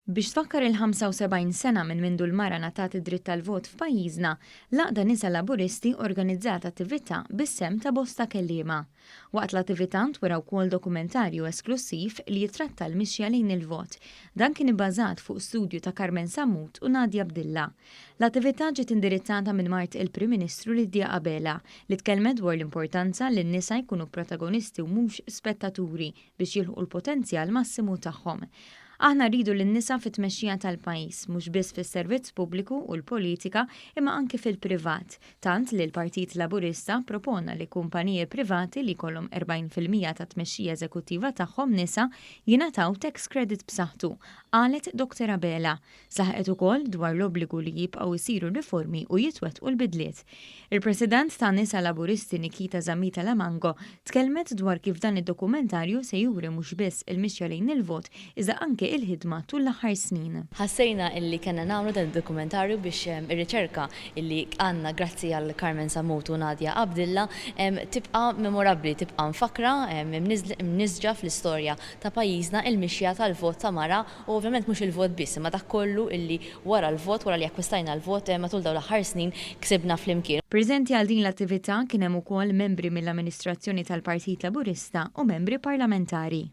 Biex tfakkar il-75 sena minn mindu l-mara ngħatat id-dritt tal-vot f'pajjiżna, l-Għaqda Nisa Laburisti organizzat attività bis-sehem ta' bosta kelliema. Waqt l-attività ntwera wkoll dokumentarju esklussiv li jitratta l-mixja lejn il-vot. Dan kien ibbażat fuq studju ta' Carmen Sammut u Nadia Abdilla. L-attività ġiet indirizzata minn mart il-Prim Ministru Lydia Abela li tkellmet dwar l-importanza li n-nisa jkunu protagonisti u mhux spettaturi biex jilħqu l-potenzjal massimu tagħhom. Aħna rridu lin-nisa fit-tmexxija tal-pajjiż, mhux biss fis-servizz pubbliku u l-politika imma anki fil-privat, tant li l-Partit Laburista propona li kumpaniji privati li jkollhom 40% tat-tmexxija eżekuttiva tagħhom nisa jingħataw tax credit b'saħħtu, qalet Dr Abela. Saħqet ukoll dwar l-obbligu li jibqgħu jsiru riformi u jitwettqu l-bidliet. Il-President ta' Nisa Laburisti Nikita Zammit Alamango tkellmet dwar kif dan id-dokumentarju se juri mhux biss il-mixja lejn il-vot iżda anke il-ħidma tul l-aħħar snin. Ħassejna illi kellna nagħmlu dan id-dokumentarju biex ir-riċerka illi għandna grazzi għal Carmen Sammut u Nadia Abdilla tibqa' memorabbli, tibqa' mfakkra, imnisġa fl-istorja ta' pajjiżna il-mixja tal-vot ta' mara u ovvjament mhux il-vot biss imma dak kollu illi wara l-vot, wara li akkwistajna l-vot matul dawn l-aħħar snin ksibna flimkien. Preżenti għal din l-attività kien hemm ukoll membri mill-amministrazzjoni tal-Partit Laburista u membri parlamentari.